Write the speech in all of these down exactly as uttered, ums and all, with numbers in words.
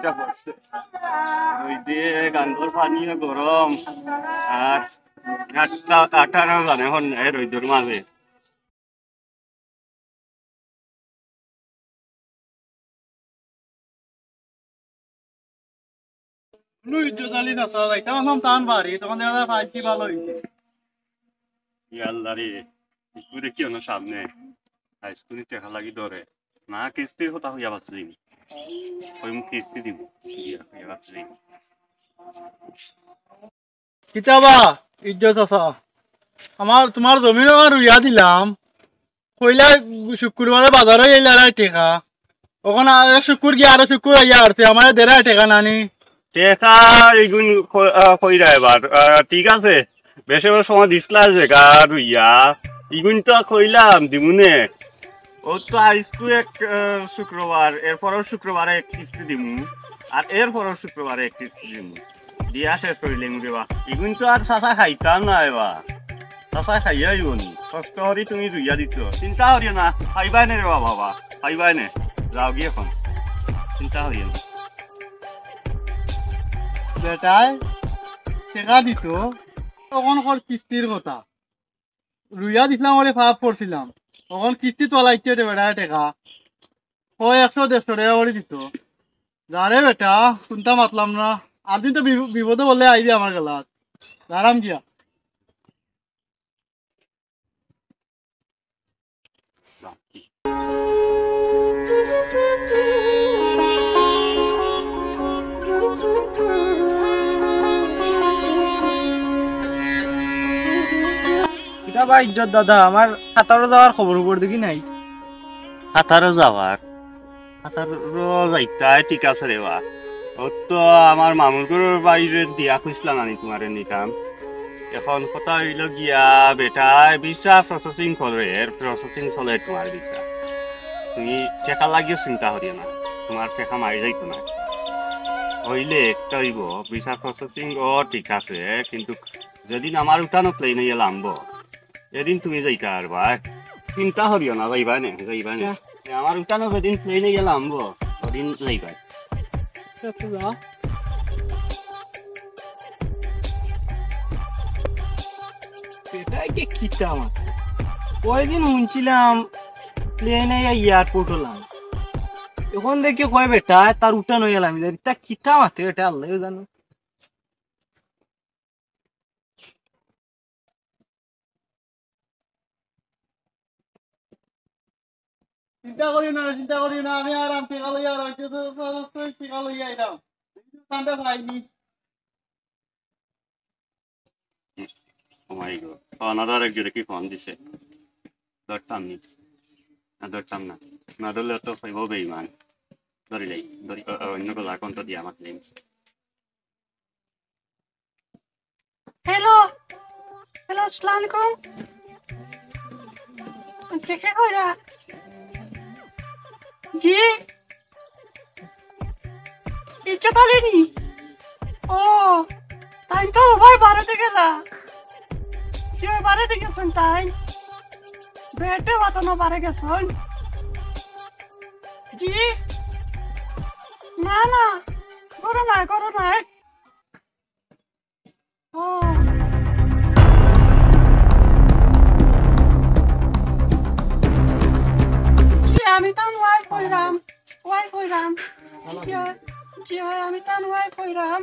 ইটা পড়ছে। ওই যে গাঙ্গর পানিও গরম, আর আটটা, আঠারো জানে এখন এই রইদর মাঝে। হুনো ইজ্জত আলী চাচা, যাইতাম আছলাম তান বাড়ি, তখন দেখা যায় পাইছি ভালা অইছে। ইয়া আল্লাহ রে, ইগু দেখি অনো সামনে, আইজকুনি টেকা লাগি ধরে। না কিস্তির কথা কইয়া বাঁচলিম, কইমু কিস্তি দিমু, দিয়া কইয়া বাঁচলিম। কিতা বা, ইজ্জত চাচা, আমার, তুমার জমিন অখান রুইয়া দিলাম, কইলা শুক্কুরবারে বাজারো অইলে আড়াই টেকা, অখন আ-, এক শুক্কুর গিয়া আরো শুক্কুর আইয়া হারছে, আমারে দেড়াই টেকা নানি। টেকা ইগুন ক-, আ, কইরা এবার, আ, ঠিক আছে, বেশি বেশি সময় দিছলা জাগা রুইয়া, ইগুন তো কইলাম দিমুনে। ও তো আইজকু এক, আ, শুক্রবার, এরপরও শুক্রবারে এক কিস্তি দিমু, আর এরপরও শুক্রবারে এক কিস্তি দিমু। দিয়া শেষ করিলিমু রে বা। ইগুন তো আর চাচা খাইতাম না এবার। চাচা খাইয়া অইবো নি। কষ্ট করি তুমি রুইয়া দিছো। চিন্তা করিও না। খাইবায় নে রে বা বাবা। খাইবায় নে। যাওগি অখন। চিন্তা করিও না। বেটায় টেকা দিতো, তখন কর কিস্তির কথা। রুইয়া দিছলাম, ওরে ফাফ করছিলাম। অখন কিস্তি তোলা ইচ্ছে বেটায় টেকা। কয় একশো দেড়শো টেকা করি দিতো। যা রে বেটা, কুন্তা মাতলাম না। আরদিন তো বিপ-, বিপদো পড়লে আইবি আমার গেলাত। যাইরাম গিয়া। কিতা বা ইজ্জত দাদা, আমার কাতারো যাওয়ার খবর খবর দেখি নাই। কাতারো যাওয়ার? কাতারো যাইতায়, ঠিক আছে রে বা। ও তো আমার মামুর ঘরর বাইরে দিয়া খুঁজলাম আমি তুমারে নিতাম। অখন কথা অইলো গিয়া, বেটায় ভিসা প্রসেসিং করে, এর প্রসেসিং চলে তুমার ভিসা। তুমি টেকা লাগিও চিন্তা করিও না, তুমার টেকা মারি যাইতো না। অইলে একটা অইবো, ভিসা প্রসেসিং ও ঠিক আছে, কিন্তু যেদিন আমার উঠানো প্লেন অইয়া লামবো, এদিন তুমি যাইতা পারবায়। চিন্তা করিও না, যাইবায় নে, যাইবায় নে। আচ্ছা। আমার উঠানো যেদিন প্লেন অইয়া লামবো, ওদিন যাইবায়। আচ্ছা, তো যা। এটাই কি কিতা মাত? কয়দিন হুনছিলাম প্লেন অইয়া এয়ারপোর্ট অইলাম। অখন দেখি কয় বেটায় তার উঠানো অইয়া লামি যার। ইতা কিতা মাতে বেটায় আল্লায় জানে। চিন্তা করিও না, চিন্তা করিও না, আমি আরাম টেকা লইয়া আরাম, টেকা লইয়া আইলাম। ঠান্ডা খাইনি। Oh my God. ও, নাদার এক জোরে কি ফোন দিছে? ধরতাম নি। না, ধরতাম না। না ধরলে তো কইবো বেইমান। ধরি যাই, ধরি, অ, অ, অন্য গলা কোনটা দিয়া আমার নেই। হ্যালো, হ্যালো, আসসালামু আলাইকুম। কে, কে কইরা? জি, ইজ্জত আলী নি? ও, তাইন তো উবায় বারেদি গেলা। জি, উবায় বারেদি গেছইন তাইন। বেডে বাতানো বারে গেছইন। জি, না, না, করো না, করো না। ও। জি, আমি তান ওয়াইফ কইরাম, ওয়াইফ কইরাম। জি, জি, আমি তান ওয়াইফ কইরাম।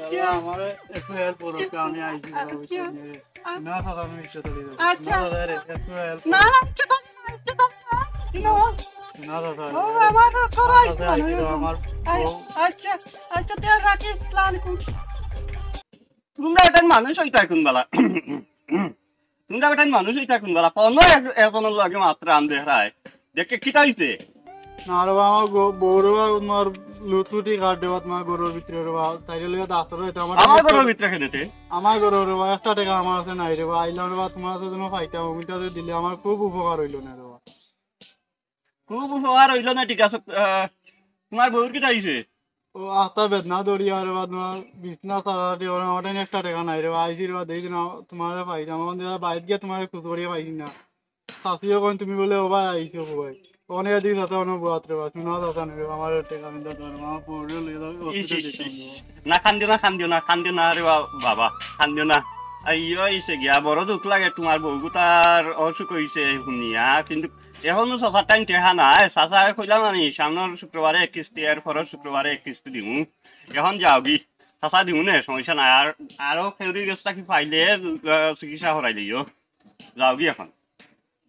জি। আমারে একটু হেল্প করো, আমি আইছি। আ-, জি। না, দাদা, আমি ইচ্ছা করি না। আচ্ছা। না, দাদা, রে, একটু হেল্প না, করো। না, ইচ্ছা করি না, ইচ্ছা করি না। না, দাদা, ও, রে। আমার তো করা না, দাদা, হইছে না, আইছি, হইছে। আমার আই-, বউ। আচ্ছা, আচ্ছা, তে রাখি, আসসালামু আলাইকুম। তোমরা এটার মানুষ হইতা এখন বালা। তোমরা এটার মানুষ হইতা এখন বালা। কোনো এক-, একজনের লগে মাত্র আম দেখায়। দেখে কিতা হইছে? না রে বাবা, আমার গো-, বউ রে বাবা, তোমার লুটলুটি কাট দেবা তোমার ঘরর ভিতরে রে বাবা। তাইরে লইয়া ডাক্তার হইতে আমার আমার একটা ঘরর ভিতরে কেনেতে? আমার ঘরর রে বাবা, একটা টেকা আমার কাছে নাই রে বাবা। আইলাম রে বাবা, তোমার কাছে যেন পাইতাম, অগুনটা যে দিলে আমার খুব উপকার হইলো না রে বাবা। খুব উপকার হইলো না, ঠিক আছে। আহ, তোমার বউর কিতা হইছে? ও আস্তা বেদনা ধরি আর বাদ মা বিছনা সারাটি ওরা আমার একটা টেকা নাই রে বাবা। আইছি রে বাবা, দেখি না তোমারে পাইতাম। আমার দেখা বাইরে গিয়া তোমারে খুঁজ করিয়া পাইছি না। শাশুড়ি কইন তুমি বলে ও ভাই আইছো ও ভাই। অনে এদিকে যাতে অনে বুয়াত রে বা, শুনা যাতে নি রে, আমার টেকা কিন্তু ধরো, আমার বউরে লইয়া যাবে, ইস, ইস, ইস। না, কান্দিও না, কান্দিও না, কান্দিও না রে বা-, বাবা, কান্দিও না। আইয়ো, ইসে গিয়া বড় দুখ লাগে, তুমার বউগুতার অসুখ অইছে হুনিয়া, কিন্তু এখনো চাচার টাইম টেকা নাই। চাচারে কইলাম আমি, সামনর শুক্রবারে এক কিস্তি, এর পরর শুক্রবারে এক কিস্তি দিমু। এখন যাওগি, চাচা দিমু নে, সমস্যা নাই। আর আরো কেউরির গেছ থাকি পাইলে, আহ, চিকিৎসা করাই দিও। যাওগি এখন।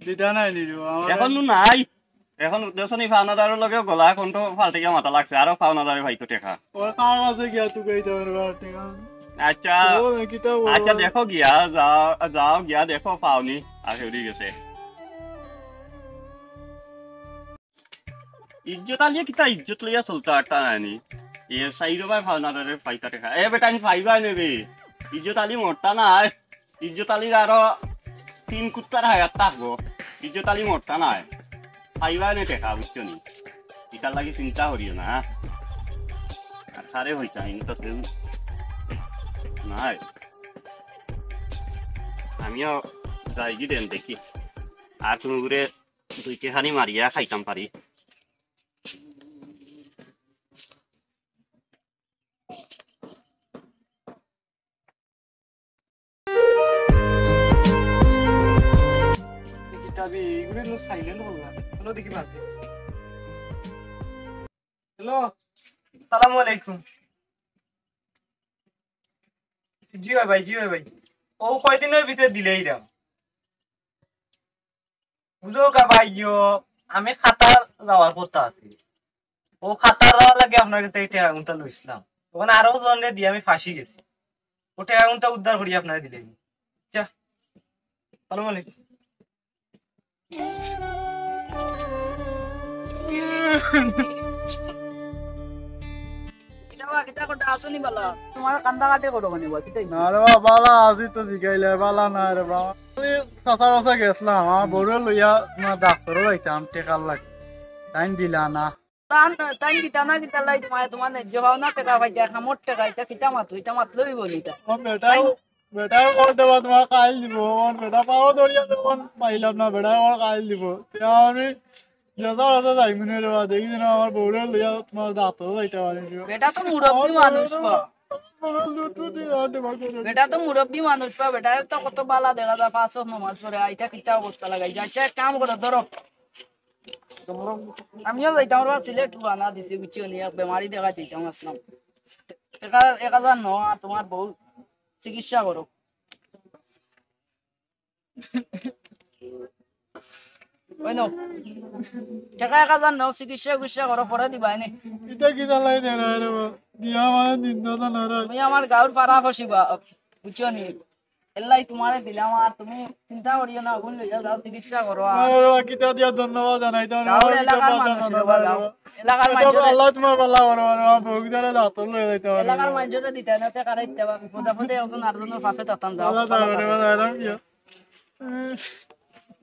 দিতা নাই নি রে বা, আমার এখন নু নাই। এখন দেখছো নি, পাওনাদারর লগে গলা কণ্ঠ পাল্টিয়া মাতা লাগছে, আরো পাওনাদারে পাইতো টেকা। ওর কার কাছে গিয়া তুকাইতে পারবে আর টেকা? আচ্ছা, ও না, কিতা বলবো? আচ্ছা, দেখো গিয়া, যাও, যাও গিয়া দেখো, পাও নি, আর কেউরি গেছে। ইজ্জত আলিয়ে কিতা ইজ্জত লইয়া চলতা পারতা নায় নি? এ সাইরো ভাই পাওনাদারে পাইতা টেকা। এ বেটা, আমি পাইবা নেবে। ইজ্জত আলি মরতা নায়। ইজ্জত আলির আরো তিন কুত্তার হায়াত থাকবো। ইজ্জত আলি মরতা নায়। পাইবা নে টেকা, বুঝছো নি? ইটার লাগি চিন্তা করিও না। আর কারে হইতা, ইনি তো কেউ নাই। আমিও যাইগি দেন দেখি। আর তুমি ঘুরে দুই টেকানি মারিয়া খাইতাম পারি। কিতাবি, এগুলো নু silent বললা। হ্যালো, দেখি বাদ দে। হ্যালো, আসসালামু আলাইকুম। জি ভাই, ভাই, জি ভাই, ভাই। ও কয়দিনর ভিতরে দিলেই দাও। বুঝো কা ভাইও, আমি কাতার যাওয়ার কথা আছি। ও কাতার যাওয়ার লাগি আপনার কাছে এই টেকা গুনতা লইছিলাম। ওখানে আরো জনরে দিয়া আমি ফাঁসি গেছি। ও টেকা গুনতা উদ্ধার করি আপনারে দিলে। আচ্ছা, আসসালামু আলাইকুম। কিতা বা, কিতা করতা, আছো নি বালা? তুমার কান্দা কাটি করো কেনে বা, কিতা অইছে? না রে বা, বালা আছি তো জিগাইলে, বালা না রে বা। আমি চাচার কাছে গেছিলাম, আমার বউরে লইয়া তুমার ডাক্তারও যাইতাম, টেকার লাগি। তাইন দিলা না। তান, তাইন দিতা না, কিতা লাগি তুমার, তুমার ন্যায্য পাওনা টেকা পাইতা, কামর টেকা, ইতা কিতা মাতো, ইতা মাতলে অইবো নি ইতা? ও বেটাও, বেটাও কর দেবা তুমার কাইল দিবো, ও বেটা পাও ধরিয়া যখন পাইলাম না, বেটাও কর কাইল দিবো। তে আমি যেতা অতা যাইমু নে রে বা, দেখি যেন আমার বউরে লইয়া তুমার ডাক্তারও যাইতা পারি রে বা। বেটা তো মুরব্বি মানুষ বা। বেটা তো মুরব্বি মানুষ বা, বেটারে তো কত বালা দেখা যায়, পাঁচ ওয়াক্ত নামাজ পড়ে, আইতা কিতা অবস্থা লাগাই যায়। আচ্ছা, এক কাম করো, ধরো, আমিও যাইতাম রে বা, সিলেট রওয়ানা দিছি, বুঝছো নি, এক বেমারি দেখা যাইতাম আসলাম। এক হাজার, এক হাজার নেও, আর তুমার বউর চিকিৎসা করো। ওই নাও। টেকা এক হাজার নেও, চিকিৎসা উকিৎসা করো, পরে দিবায় নে। ইতা কিতা লাই দেরা রে বা? দিয়া মানে দিন তো না রে। তুমি আমার গাঁওর পাড়া পড়শি বা, বুঝছো নি? এল্লাই তুমারে দিলাম, আর তুমি চিন্তা করিও না, অগুন লইয়া যাও, চিকিৎসা করো। আর আরে বা, কিতা দিয়া ধন্যবাদ জানাইতাম রে, গাঁওর আমার এলাকার মানুষ রে বা, যাও। এলাকার মানুষ রে। আল্লাহ তুমার বালা করো, আর আমার বউগুতারে ডাক্তার লইয়া যাইতাম রে। এলাকার মানুষরে দিতায় না, তে কারে দিতায় বা, বিপদ আপদে একজন আরজনর পাশে থাকতাম, যাও। বালা থাকো রে বা, যাইরাম গিয়া।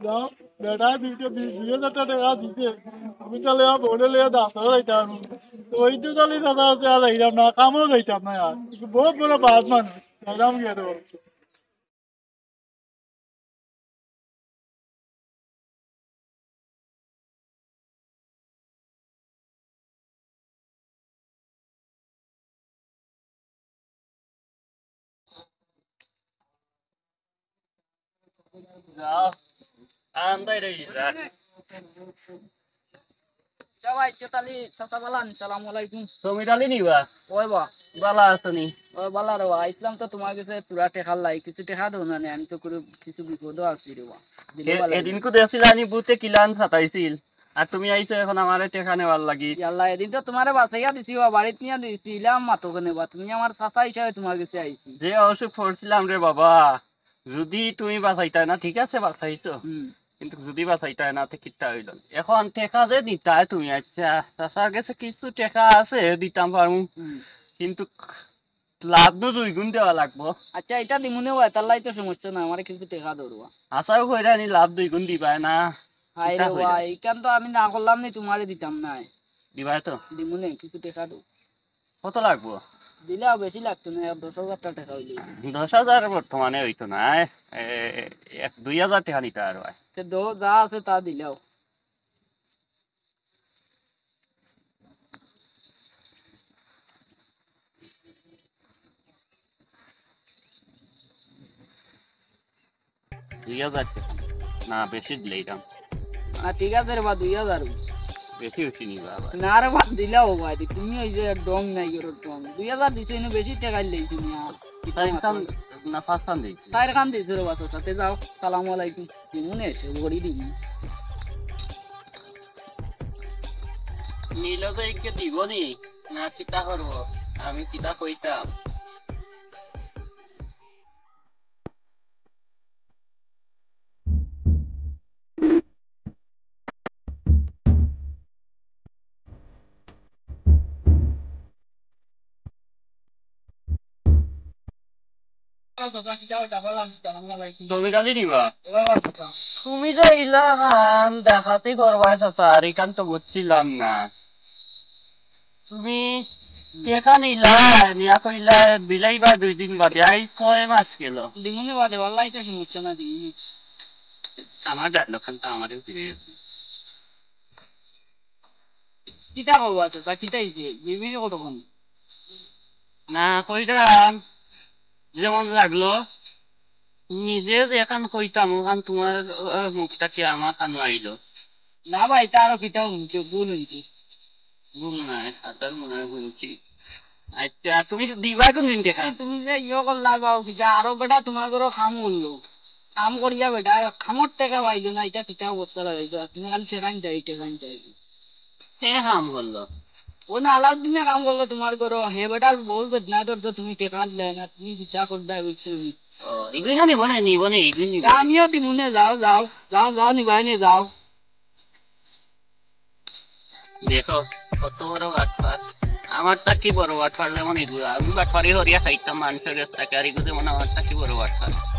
যাও, বেটায় দুইটা, দুই, দুই হাজার টেকা দিছে। আমি তাইলে আর বউরে লইয়া ডাক্তারও যাইতাম পারমু। তো ওই তো তাইলে দাদা আছে, আর যাইতাম না, কামও যাইতাম না আর। বউত বড় বাদ মানুষ, যাইতাম গিয়া তো। যাও, আন্দাই রই যা। যাও, আইচ্ছা, তাইলে চাচা বালা আনি, সালামু আলাইকুম। সমীর আলী নি বা? ওই বা। বালা আছো নি? ওই বালা রে বা, আইছলাম তো তুমার গেছে পুরা টেকার লাগি, কিছু টেকা দেও না নি, আমি তো কুনু কিছু বিপদো আছি রে বা। দিলে এ-, বালা এদিন নি। কু দেখছিলা নি বুতে কিলান সাতাইছিল, আর তুমি আইছো এখন আমারে টেকা নেওয়ার লাগি। ইয়াল্লা, এদিন তো তুমারে বাঁচাইয়া দিছি বা, বাড়িত নিয়া দিছি, ইলা মাতো কেনে বা, তুমি আমার চাচা হিসাবে তুমার গেছে আইছি। যে অসুখ পড়ছিলাম রে বাবা, যুদি তুমি বাঁচাইতায় না, ঠিক আছে, বাঁচাইছো। হুম। কিন্তু যুদি বাঁচাইতায় না, তে কিতা অইলো? এখন টেকা যে নিতায় তুমি, আইচ্ছা, চাচার গেছে কিছু টেকা আছে, দিতাম পারমু। হুম। কিন্তু লাভ নু দুই গুণ দেওয়া লাগবো। আইচ্ছা, ইটা দিমুনে বা, তার লাগি তো সমস্যা না, আমারে কিছু টেকা দেও রে বা। আশাও কইরা নি লাভ দুই গুণ দিবায় না। হায় রে বা, ইখান তো আমি না করলাম নি, তুমারে দিতাম নায়। দিবায় তো? দিমুনে, কিছু টেকা দেও। কত লাগবো? দিলাও, বেশি লাগতো না, দশ হাজার টেকা অইলে। দশ হাজার বর্তমানে অইতো না, এ, এক, দুই হাজার টেকা নিতায় আরো। তে দো, যা আছে তা দিলাও। দুই হাজার টেকা। না, বেশি দিলাইরাম। না, ঠিক আছে রে বা, দুই হাজার। বেশি বেশি নিবা আবার। না রে বা, দিলাও বা, তুমি ওই যে ঢং নাই করো, ঢং। দুই হাজার দিছো, ইনো বেশি টেকা লইছি না। চাইরখান, না, পাঁচখান দিছি। চাইরখান দিছো রে বা, চাচা, তে যাও, সালাম আলাইকুম। দিমুনে এসে ঘড়ি দিমু। নিল তো একে দিব নি, না কিতা করবো, আমি কিতা কইতাম। তুমি কালি দিবা? তুমি যে ইলা খান দেখাতি করবায় চাচা, আর ইখান তো বুঝছিলাম না। তুমি টেকা নিলা, নিয়া কইলা বিলাইবা দুই দিন বাদে, আইজ ছয় মাস গেল। দিমুনে বাদে, ওয়াল্লাহি তো সমস্যা না, দিমুনে। আমার ডায়লগ খান তো আমারও ফিরে গেছে। কিতা করবা তো, তা কিতা হইছে? বিবিরে কতক্ষণ? না, কইরাম, যেমন লাগলো, নিজে যেখান কইতাম, ওখান তোমার, আহ, মুখ থাকি আমার কানো আইলো। না ভাই, তারও কিতা হইছে, ভুল হইছে। ভুল নাই, সাতার মনে হয় ভুল হইছে। আচ্ছা, তুমি তো দিবা কোন দিন দেখা? তুমি যে ইয়ে করলা বাবু, কিতা আরো বেটা তোমার ঘরো কাম করলো। কাম করিয়া বেটা, কামর টেকা পাইলো না, ইটা কিতা অবস্থা লাগাইছো? আর তুমি খালি সেখান যাই, সেখান যাই। হে কাম করলো। ও না, আলাউদ্দিনে কাম করলো তোমার ঘরো। হে বেটার বউ বেদনা ধরতো, তুমি টেকা দিলে না, তুমি বিচার করবে, বুঝছো নি? ও, এগুলি নিব না, নিব না, এগুলি নিব। তা আমিও দিমু নে, যাও, যাও, যাও, যাও, নিবাই নে, যাও। দেখো, কত বড় বাটপার। আমার তা কি বড় বাটপার, যেমন এগুলো। আমি বাটপারি হরিয়া খাইতাম মানুষের কাছ থেকে, আর এগুলো যেমন আমার তা কি বড় বাটপার।